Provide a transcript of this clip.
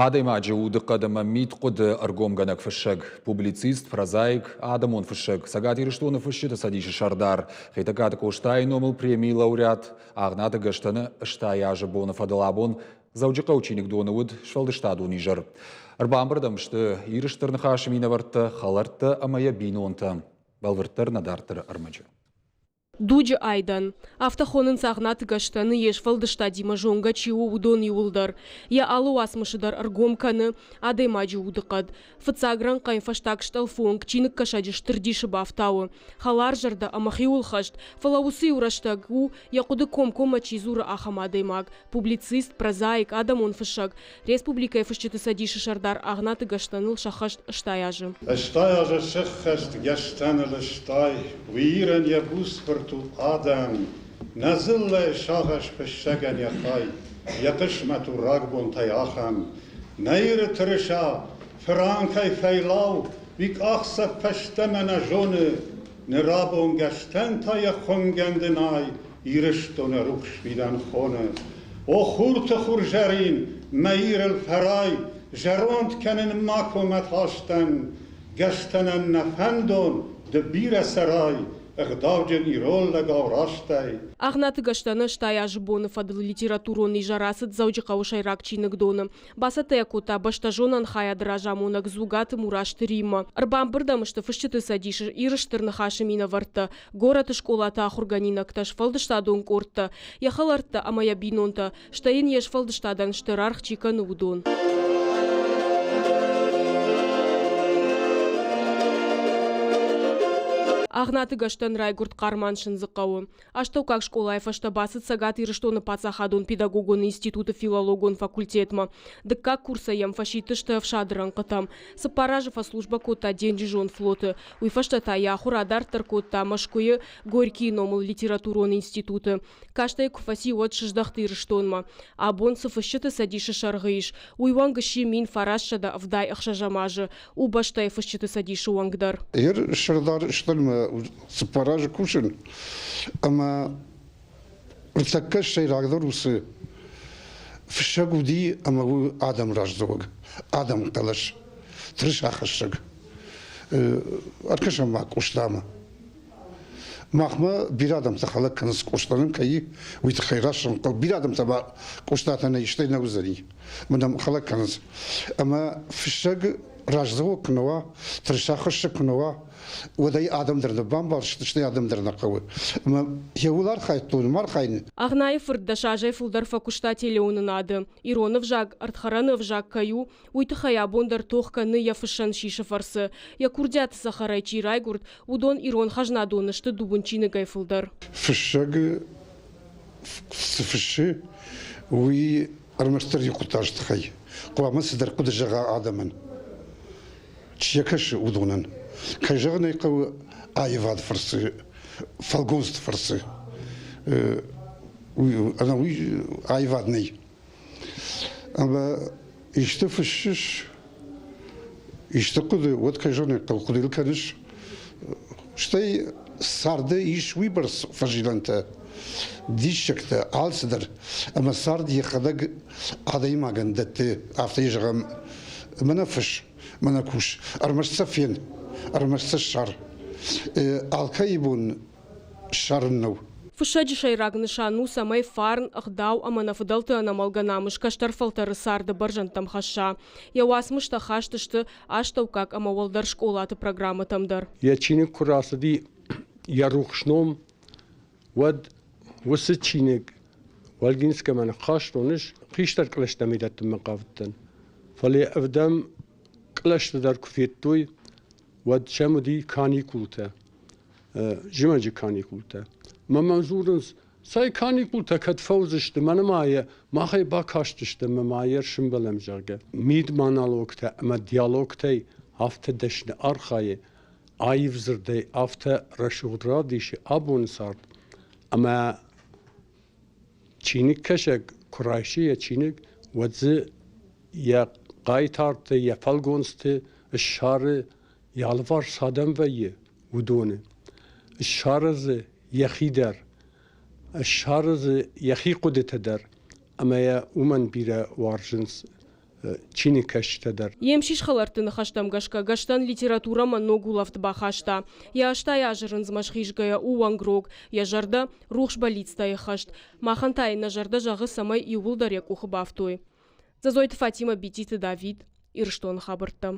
Адӕймаджы удыхъӕд ӕмӕ мидхъуыды ӕргомгӕнӕг фыссӕг, публицист, прозаик, адӕмон фыссӕг, Цӕгат Ирыстоны фысджыты цӕдисы сӕрдар, Хетӕгкаты Къостайы номыл премийы лауреат Агънаты Гӕстӕны 80 азы боны фӕдыл абон Дзӕуджыхъӕуы чиныгдоны уыд сфӕлдыстадон изӕр. Ӕрбамбырд ӕм сты Иры Стыр Ныхасы минӕвӕрттӕ, хӕлӕрттӕ ӕмӕ йӕ бинонтӕ. Бӕлвырддӕр нӕ дарддӕры ӕрмӕджы. Дуджы айдӕн. Афтӕ хонынц Агънаты Гӕстӕны йе сфӕлдыстадимӕ зонгӕ чи у, уыдон иууылдӕр. Йӕ алы уацмысы дӕр ӕргом кӕны адӕймаджы удыхъӕд. Фыццаг рӕнхъӕй фӕстаг стъӕлфы онг чиныгкӕсӕджы стыр дисы бафтауы. Хӕларзӕрдӕ ӕмӕ хиуылхӕст, фӕлӕ уыцы иу рӕстӕг у, йӕ хъуыды комкоммӕ чи дзуры, ахӕм адӕймаг. Публицист, прозаик, адӕмон фыссӕг, Республикӕйы фысджыты цӕдисы сӕрдар Агънаты Гӕстӕныл сӕххӕст 80 азы. 80 азы сӕххӕст Гӕстӕныл стай, уый Ирӕн йӕ буц фырт у адӕм, нӕ дзыллӕйы сагъӕс фыссӕгӕн йӕ хай, йӕ хъысмӕт у рагбонтӕй ахӕм. Нӕ Иры тырыса фыранкӕй фӕйлау, уый къахдзӕф фӕстӕмӕ нӕ зоны, ныр абон Гӕстӕн та йӕ хуымгӕнды най Ирыстоны рухс фидӕн хоны. О хурты хурзӕрин, мӕ Ирыл фӕрай, Зӕронд кӕнын макуы мӕ тастӕн, Гӕстӕнӕн нӕ фӕндон, ды бирӕ цӕрай, Ӕгъдауджын ирон лӕгау растӕй. Агънаты Гӕстӕны 80 азы боны фӕдыл литературон изӕр ацыд Дзӕуджыхъӕуы сӕйраг чиныгдоны. Бацӕттӕ йӕ кодта бӕстӕзонӕн хайады разамонӕг Дзугаты-Мурасты Риммӕ. Ӕрбамбырд ӕм сты фысджыты цӕдисы Иры Стыр Ныхасы минӕвӕрттӕ, горӕты скъолаты ахуыргӕнинӕгтӕ, сфӕлдыстадон къордтӕ, йӕ хӕлӕрттӕ ӕмӕ йӕ бинонтӕ, стӕй йын йе сфӕлдыстадӕн стыр аргъ чи кӕны, уыдон. Агънаты Гӕстӕн райгуырд Хъарман-Сындзыхъӕуы. Астӕуккаг скъолайы фӕстӕ бацыд Цӕгат Ирыстоны паддзахадон педагогон институты филологон факультетмӕ. Дыккаг курсӕй йӕм фӕсидтысты ӕфсады рӕнхъытӕм. Цыппар азы фӕслужбӕ кодта денджызон флоты. Уый фӕстӕ та йӕ ахуыр адарддӕр кодта Мӕскуыйы Горькийы номыл литературон институты. Каст ӕй куы фӕци, уӕд сыздӕхт Ирыстонмӕ. Абон цы фысджыты цӕдисы сӕргъы ис, уый уӕнг сси 1976 азы. У бӕстӕйы фысджыты цӕдисы уӕнг дӕр. Ер сӕрдар стӕлмӕ цыппар азы кусын ӕмӕ ӕртӕккӕ сӕйрагдӕр уыцы фыссӕг уыди ӕмӕ у адӕмы раздзӕуӕг, адӕмы хъӕлӕс, тырысахӕссӕг. Ӕркӕсӕм ма Къостамӕ. Махмӕ бирӕ адӕмтӕ хӕлӕг кӕнынц Къостанӕн кӕй, уый тыххӕй рӕсугъд хъӕу. Бирӕ адӕмтӕ ма Къостатӕ нӕ истӕй нӕ уыдзӕни. Мӕнӕ хӕлӕг кӕнынц. Ӕмӕ фыссӕг раздзӕуӕг куы нӕ уа, тырысахӕссӕг куы нӕ уа, уӕд ӕй адӕм дӕр нӕ бамбарсты, стӕй адӕм дӕр нӕ хъӕуы. Ӕмӕ йӕуыл архайдтон, ма архайын. Агънайы фырт дӕс азӕй фылдӕр фӕкуыста телеуынынады. Ирон ӕвзаг ӕрдхӕрӕны ӕвзаг кӕй у, уый тыххӕй абон дӕр тох кӕны йӕ фыссӕн сисы фӕрцы. Йӕ курдиаты цӕхӕрӕй чи райгуырд, уыдон ирон хӕзнадоны сты дыууын чиныгӕй фылдӕр. Фыссӕг цы фыссы, уый ӕрмӕстдӕр иу хъуыддаджы тыххӕй. Хъуамӕ цыдӕр хъуыды зӕгъа адӕмӕн. Чи йӕ кӕсы, уыдонӕн. Кӕй зӕгъын ӕй хъӕуы, аивады фӕрцы, фӕлгонцты фӕрцы. Ӕнӕ уый аивад нӕй. Ӕмӕ исты фыссыс, исты хъуыды, уӕд кӕй зӕгъын ӕй хъӕуы, хъуыдыйыл кӕныс. Стӕй царды ис уыйбӕрц фӕзилӕнтӕ, диссӕгтӕ, алцыдӕр. Ӕмӕ цард йӕхӕдӕг адӕймагӕн дӕтты, афтӕ йӕ зӕгъӕм, мӕнӕ фыс, мӕнӕ кус, ӕрмӕст сӕ фен, ӕрмӕст сӕ ссар. Алкӕйы бон ссарын нӕу. Фыссӕджы сӕйраг нысан у, цӕмӕй фарн, ӕгъдау ӕмӕ нӕ фыдӕлты ӕнӕмӕлгӕ намыс кӕстӕр фӕлтӕры царды бӕрзӕндтӕм хӕсса. Йӕ уацмыстӕ хаст сты астӕуккаг ӕмӕ уӕлдӕр скъолаты программӕтӕм дӕр. Йӕ чиныг куы рацыди йӕ рухс ном, уӕд уыцы чиныг Ольгинскӕмӕ ныххастон ӕз, хистӕр кълӕстӕм идӕттынмӕ хъавыдтӕн. Фӕлӕ ӕвдӕм кълӕсты дӕр куы федтой, уӕд сӕм уыди каникултӕ, зымӕджы каникултӕ. Мӕ мӕм дзурынц, цӕй каникултӕ кӕд фӕуыдзысты, мӕнӕ ма йӕ махӕй бакастысты ӕмӕ ма йӕ ӕрсымбӕлӕм, зӕгъгӕ. Мидмонологтӕ ӕмӕ диалогтӕй афтӕ дӕсны архайы, аив дзырдӕй афтӕ рӕсугъд равдисы абоны цард, ӕмӕ чиныгкӕсӕг куы райсы йӕ чиныг, уӕд дзы йӕ хъайтарты, йӕ фӕлгонцты ссары, йӕ алыварс цы адӕм вӕййы, уыдоны. Ссары дзы йӕхи дӕр, ссары дзы йӕхи хъуыдытӕ дӕр, ӕмӕ йӕ уымӕн бирӕ уарзынц. чиныгкӕсджытӕ дӕр. Йе мсис хӕлӕртты ныхӕстӕм гӕсгӕ Гӕстӕн литературӕмӕ ног улӕфт бахаста. Йӕ 80 азы рындзмӕ схизгӕйӕ у уӕнгрог, йӕ зӕрдӕ, рухс бӕллицтӕй ӕххӕст. Махӕн та йын нӕ зӕрдӕ зӕгъы, цӕмӕй иууылдӕр йӕ къухы бафтой. Дзӕзойты Фатимӕ, Бититы Давид, Ирыстоны хабӕрттӕ.